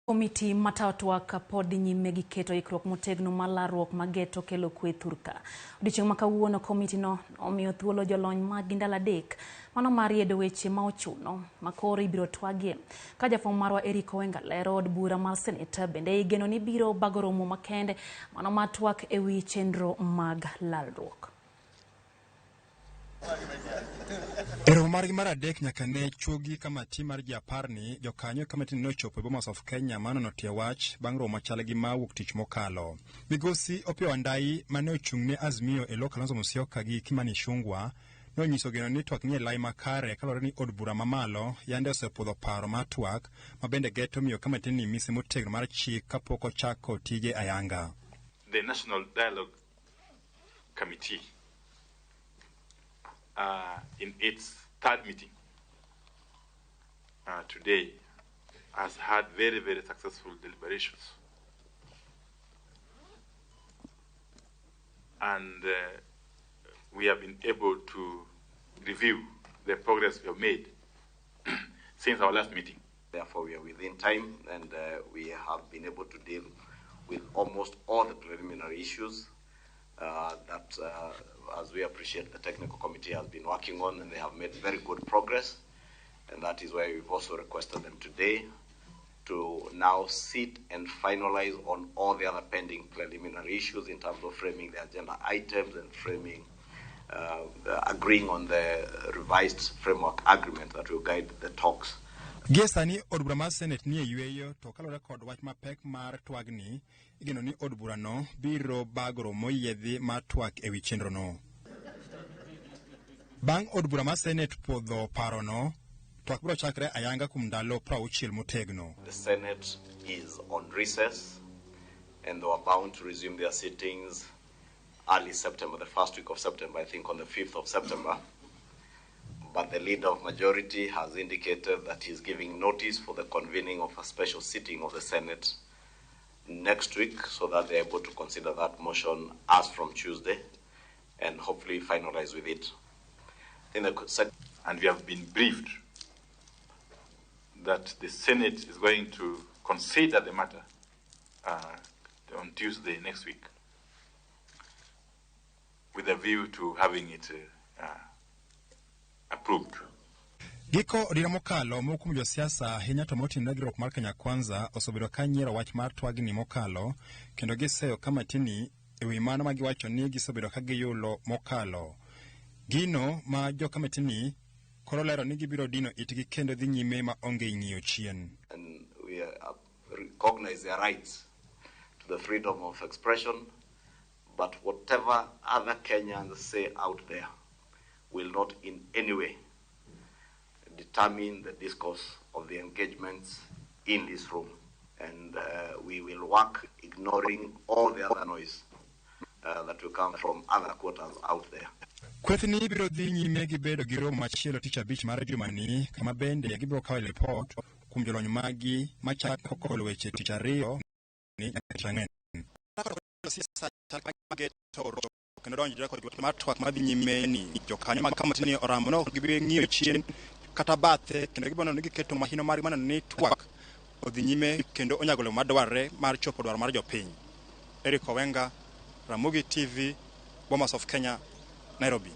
Komiti matayo twak pod dhi nyime gi keto ikruok motegno mar larruok mageto kelo kwe thurka. Odiochieng' ma kawuono komiti no omiyo thuolo jolony mag ndalo 3 mano mar riedo weche ma ochuno ma koro ibiro twagie. Ka jafwambo marwa Eric Owenga lero od bura mar Senate bende igeno ni biro bago romo makende mano mar twak ewi chenro mag lalruok. E romo margi mar 3 nyaka ne chuogi kamati mar ji 10 ni jokanyo e kamati ni nochopo e Bomas of Kenya mano notie wach bang' romo machal gi ma wuok tich mokalo. Migosi Opiyo Wandayi mane ochung' ne Azimio e lo Kalonzo Musyoka gi Kimani Ichung'wa nonyiso geno ni twak nie lai makare kaluwore ni od bura mamalo yande osepudho paro mar twak ma bende geto miyo kamati ni mise motegno mar chik kapok ochako tije ayanga. The National Dialogue Committee in its third meeting today has had very, very successful deliberations. And we have been able to review the progress we have made since our last meeting. Therefore, we are within time, and we have been able to deal with almost all the preliminary issues that, as we appreciate, the technical committee has been working on, and they have made very good progress. And that is why we've also requested them today to now sit and finalize on all the other pending preliminary issues in terms of framing the agenda items and agreeing on the revised framework agreement that will guide the talks. Gie sani od bura mar Senate nie yweyo to kaluwore kod wach mapek mar twagni, igeno ni od burano biro bago romo moyiedhi mar twak ewi chenrono. Bang' od bura mar Senate puodho parono, twak biro chakre ayanga kuom ndalo 60 motegno. The Senate is on recess and they were bound to resume their sittings early September, the first week of September, I think on the 5th of September. But the leader of majority has indicated that he's giving notice for the convening of a special sitting of the Senate next week so that they're able to consider that motion as from Tuesday and hopefully finalize with it. In the And we have been briefed that the Senate is going to consider the matter on Tuesday next week with a view to having it approved. Giko odira mokalo moko kuom josiasa ahinya to motinore gi riwruok mar Kenya Kwanza osebedo ka nyiero wach mar twagni mokalo kendo giseyo kamatini ewi mano ma giwacho ni gisebedo ka giyulo mokalo. Gino ma jo kamatini koro lero ni gibiro dino itgi kendo dhi nyime ma onge ng'iyo chien. And we recognize their rights to the freedom of expression, but whatever other Kenyans say out there will not in any way determine the discourse of the engagements in this room. And we will work ignoring all the other noise that will come from other quarters out there. Kwethni biro dhi nyime gi bedo gi romo machielo tich abich mar jumani kama bende gibiro kawo ripot kuom jolony magi machako golo weche tich ariyo ni nyaka tich ang'wen. Kendo donjore kod mar twak madhi nyime ni jokanyo mag kamati ni oramo no gibi ng'iyo chien kata bathe kendo gibiro neno ni giketo mahino margi mar neno ni twak odhi nyime kendo onyago olemo madwarre mar chopo dwaro mar jopiny. Eric Owenga, Ramogi TV, Bomas of Kenya, Nairobi.